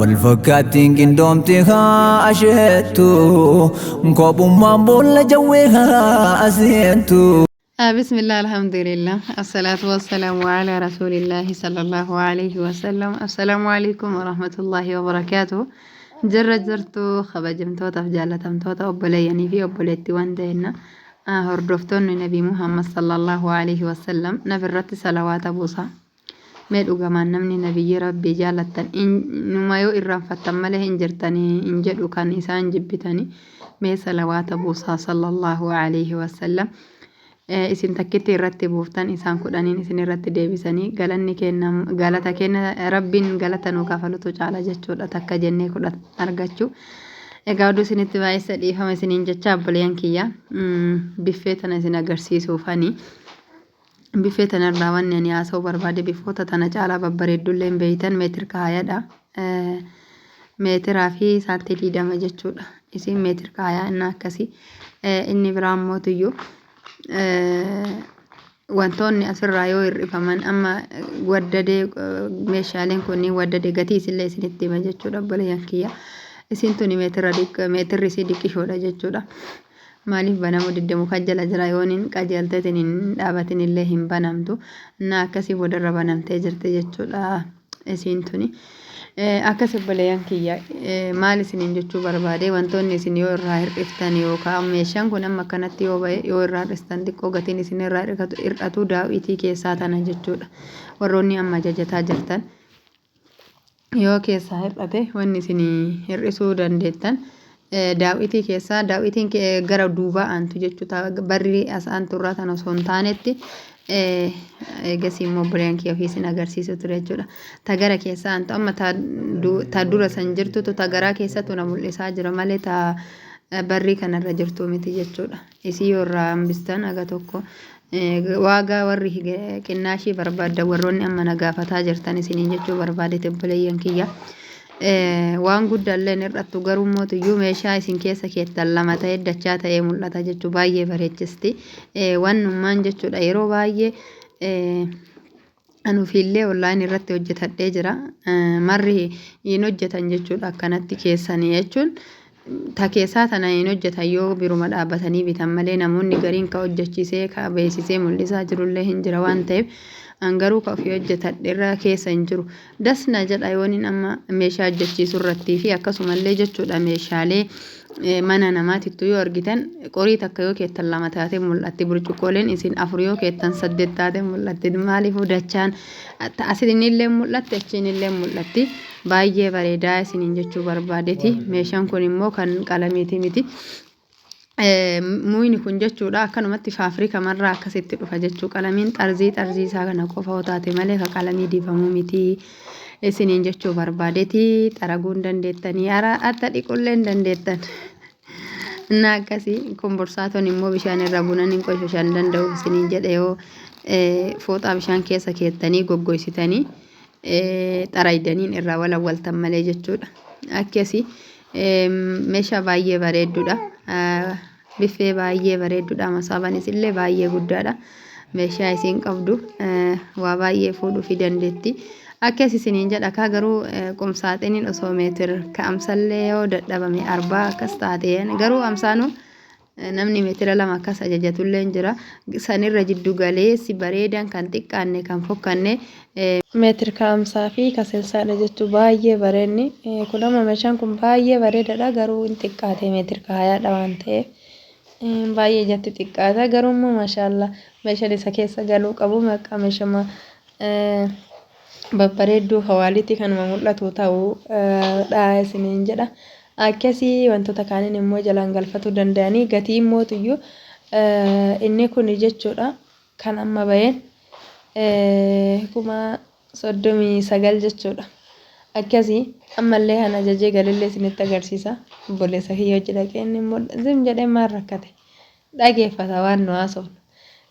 Wal fakkaattiin qindoomti haa asheettu, kophummaan boolla jawwee haa aseentu. Bismillah, alhamdulillah, assalatu wassalamu ala rasulillahi sallallahu alayhi wasallam. Assalamu alaikum warahmatullahi wabarakatuh. Jirra jirtu, kabajamtootaaf jaalatamtoota obboleeyyanii fi obboleettiiwwan ta'enna, hordoftoonni Nabii Muhammad sallallahu alayhi wasallam, nabirratti salawaata buusaa. Mee dhugamaan namni nabiyyi Rabbii jaalattan numa yoo irraanfattan malee hin jirtanii hin jedhu, kan isaan jibbitanii mee salawaata buusaa sallallahu alayhi wasallam. Isin takkitti irratti buuftan, isaan 10n isin irratti deebisanii galanni kenna, galata kenna, Rabbiin galata nuu kafalutu caala jechuudha takka jennee 10 argachuu. Egaa oduu isinitti baay'isa, dhiifama isiniin jecha obboleeyyan kiyya, biffee tana isin agarsiisuufani. Biffee tanarraa wanni ani haasa'uu barbaade, biffoota tana caalaa babbareeddullee hin beeytan, meetir kaayadha. Meetiraa fi saantii 20 jechuudha. Isiin meetir kaayaa inni akkasii. Inni biraa immootuyyuu wantoonni asirraa yoo hir'ifaman amma waddadee, meeshaaleen kunniin waddadee gatii isillee isinitti hima jechuudha obboleeyyan kiyya. Isiin tuni meetira meetirri isii diqqishoodha jechuudha. Maaliif banamuu didde? Muka jala jira, yooniin qajeelteetiin hin dhaabatin illee hin banamtu. Na akkasii boodarra banamtee jirti jechuudha isiin tuni. Akkas obboleeyyan kiyya, maal isiniin jechuu barbaade, wantoonni isin yoo irraa hir'iftan yookaan meeshaan kun amma akkanatti yoo ba'e, yoo irraa hir'istan xiqqoo gatiin isin irraa hir'atu daaw'itii keessaa tana jechuudha. Warroonni amma ajajataa jirtan, yoo keessaa hir'ate wanni isin hir'isuu dandeettan daaw'itii keessaa, daaw'itiin gara duubaa aantu jechuudha. Barri as aantu irraa tan osoo hin taanetti, eegasii immoo obboleeyyan kiyya ofii isin agarsiisu ture jechuudha. Ta gara keessaa aantu amma ta dura san jirtutu ta garaa keessatu na mul'isaa jira malee ta barrii kanarra jirtu miti jechuudha. Isii yoo irraa hambistan haga tokko waagaa warri qinnaashii barbaaddan, warroonni amma na gaafataa jirtan isiniin jechuu barbaadete obboleeyyan kiyya. Waan guddaallee hin hir'attu, garuu mootiyyuu meeshaa isin keessa keettan lama ta'ee dachaa ta'ee mul'ata jechuu, baay'ee bareechisti. Wannummaan jechuudha, yeroo baay'ee ani ofiillee online irratti hojjetadhee jira. Marri hin hojjetan jechuudha akkanatti keessanii jechuun, ta keessaa tana hin hojjetan yoo biruma dhaabbatanii bitan malee. Namoonni gariin ka hojjechiisee ka beeksisee mul'isaa jirullee hin jira waan ta'eef, an garuu ka ofii hojjetadhe irra keessa hin jiru. Dasna jedha yooniin amma meeshaa hojjechiisuu irrattii fi akkasumallee jechuudha meeshaalee mana namaatittu yoo argitan, qorii takka yoo keettan lama taatee mul'atti, burcuqqooleen isin afur yoo keettan saddeet taatee mul'atti. Maaliifuu dachaan asinillee mul'atti, achiinillee mul'atti, baay'ee bareedaa isiniin jechuu barbaadeti. Meeshaan kun immoo kan qalamiiti miti. Muyni kun jechuudha akkanumatti faafrika marraa akkasitti dhufa jechuu, qalamiin xarzii xarzii isaa kana qofa yoo taate malee ka qalamii dibamuu miti isiniin jechuu barbaadeti. Xaraguu hin dandeettanii, ara atta dhiqullee hin dandeettan. Innaa akkasii kun borsaatoon immoo bishaan irra bunan hin qoshashan hin danda'u isiniin jedhe, yoo fooxaa bishaan keessa keettanii goggoysitanii xaraydaniin irraa walawwaltan malee jechuudha. Akkasii meeshaa baay'ee bareedduudha. Biffee baay'ee bareedduudha. Masaabanis illee baay'ee guddaadha. Meeshaa isiin qabdu waa baay'ee fuudhuufi dandeetti. Akkas isiniin jedha kaa, garuu qumsaaxiniin osoo meetir ka'amsallee yoo dadhabame arbaa akkas taate, garuu amsaanuu namni meetira 2 akkas ajajatullee hin jira. Sanirra jiddu galeessi bareedaan kan xiqqaanne kan fokkanne meetir ka'amsaa fi kaselsaadha jechuu, baay'ee bareenni. Kun amma meeshaan kun baay'ee bareedaadha, garuu hin xiqqaate, meetir kaayaadha waan ta'eef baay'ee ijatti xiqqaata. Garuu immoo maashaallaa meeshaan isa keessa galuu qabu maqaa meeshama babbareedduu hawaalitti kanuma mul'atu ta'uu dha isiniin jedha. Akkasii wantoota kaaniin immoo jalaan galfatuu danda'anii gatii immootuyyuu inni kun jechuudha kan amma baheen 39,000 jechuudha. Akkasii ammallee kan ajajee galillee isinitti agarsiisa. Obboleessa kiyya hojii dhaqee inni immoo zim jedhee maal rakkate dhageeffata waan nu haasofnu.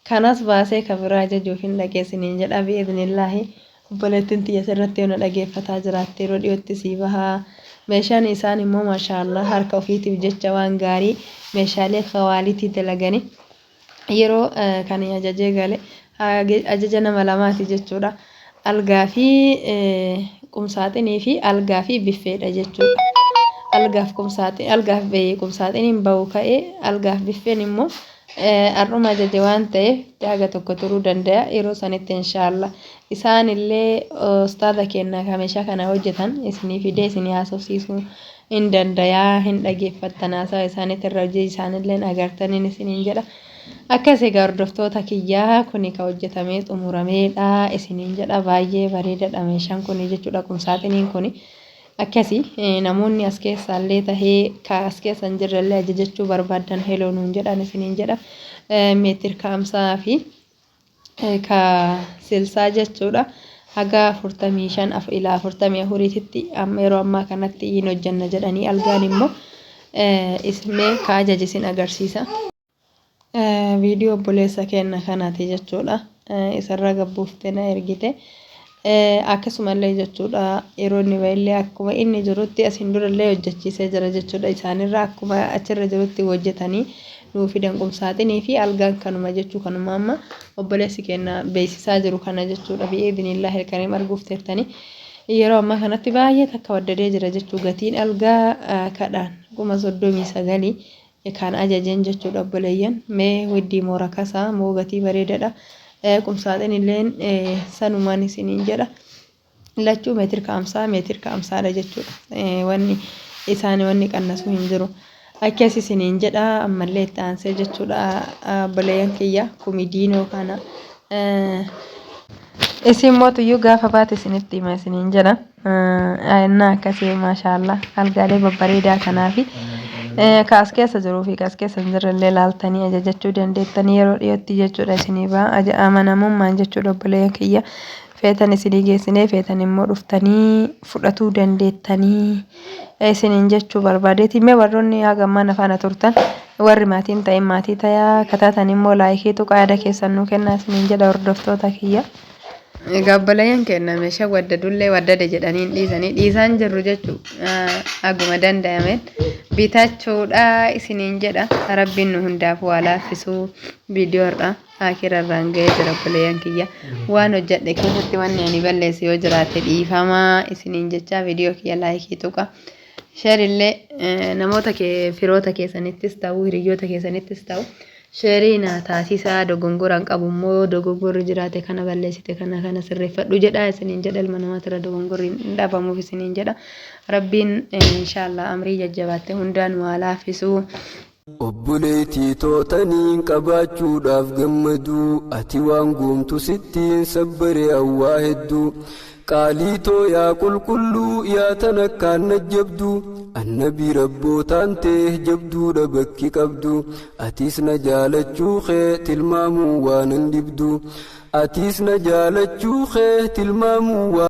Kanas baasee ka biraa ajajuufin dhaqe isiniin jedha bi'iznillaahi. Obboleettiin tiyya sirratti yoo na dhageeffataa jiraatte, yeroo dhiyootti sii baha. Meeshaan isaan immoo maashaa Allah harka ofiitiif jecha waan gaarii meeshaalee kawaalitii dalagani. Yeroo kan ajajee gale ajaja nama lamaati jechuudha. Algaa fi Qumsaaxinii fi algaa fi biffeedha jechuudha. Algaaf qumsaaxin algaaf qumsaaxiniin bahu ka'ee algaaf biffeen immoo har'uma ajaje waan ta'eef haga tokko turuu danda'a yeroo sanitti inshaallah. Isaanillee ustaaza keenya kan meeshaa kana hojjetan isinii fidee isinii haasofsiisuu hin dandayaa hin dhageeffattan haasawa isaaniitirra hojii isaanillee agartaniin isiniin jedha. Akkas egaa hordoftoota kiyyaa kuni ka hojjetamee xumurameedha isiniin jedha baay'ee bareedadha meeshaan kuni jechuudha qumsaaxiniin kuni. Akkasi namoonni as keessaallee tahee ka as keessa hin jirrellee ajajachuu barbaaddan heloo nuun jedhaan isiniin jedha. Meetir kaamsaa fi ka silsaa jechuudha. Haga 45 ilaa 44titti amma yeroo ammaa kanatti hin hojjanna jedhanii algaan immoo ismee ka ajaje isin agarsiisa. Viidiyoo obboleessa keenna kanaati jechuudha. Isarraa gabbuuftee na ergite. Akkasumallee jechuudha yeroo inni ba'ellee akkuma inni jirutti asiin durallee hojjechiisee jira jechuudha. Isaanirra akkuma achirra jirutti hojjetanii nuu fidan qumsaaxinii fi algaan kanuma jechuu kanuma amma obboleessi keenna beeksisaa jiru kana jechuudha. Bi'eedinillahi ilkariim arguuf teettanii. Yeroo ammaa kanatti baay'ee takka waddadee jira jechuu gatiin algaa kadhaan 39,000 Kan ajajen jechuudha obboleeyyan mee widdii moo rakasaa moo gatii bareedadha qumsaaxin illeen sanumaan isiniin jedha lachuu meetir kaamsaa meetir kaamsaadha jechuudha wanni isaan wanni qannasuu hin jiru akkas isiniin jedha ammallee itti aansee jechuudha obboleeyyan kiyya kumidiinoo kana isin mootuyyuu gaafa baate isinitti hima isiniin jedha. Innaa akkasii maashaallah algaalee babbareedaa kanaafi ka as keessa jiruu fi ka as keessa hin jirre illee laaltanii ajajachuu dandeettanii yeroo dhiyootti jechuudha isinii ba'a amanamummaan jechuudha obboleeyyan kiyya feetan isinii geessinee feetan immoo dhuftanii fudhatuu dandeettanii isiniin jechuu barbaadeeti mee warroonni haga ammaa na faana turtan warri maatiin ta'in maatii tayaa kataatan immoo laayikii tuqaa yaada keessan nuu kennaa isiniin jedha hordoftoota kiyya. Egaa obboleeyyan keenya meeshaa waddadullee waddade jedhanii hin dhiisanii dhiisaan jirru jechuu haguma danda'ameen bitachuudha isiniin jedha rabbiin nu hundaaf waa laaffisuu viidiyoo irraa akira irraan ga'ee jira obboleeyyan kiyya waan hojjedhe keessatti wanni ani balleesse yoo jiraate dhiifamaa isiniin jechaa viidiyoo kiyya laayikii tuqa sheer illee namoota firoota keessanittis ta'u hiriyyoota keessanittis ta'u Sheerii naa taasisaa dogongora hin qabu immoo yoo dogongorri jiraate kana balleessite kana kana sirreeffadhu jedhaa isiniin jedha ilma namaatirra dogongorri hin dhabamuuf isiniin jedha rabbiin inshaallah amrii jajjabaatte hundaa nu haa laaffisuu. Obboleeytii too taniin qabaachuudhaaf gammaduu ati waan guumtu sittiin sabbare an waa hedduu Qaalii too yaa qulqulluu yaa tan akkaan najjabdu Annabii rabbootaan tee jabduudha bakki qabdu Atiis na jaalachuu kee tilmaamuu waanan dhibdu Atiis na jaalachuu kee tilmaamuu waa.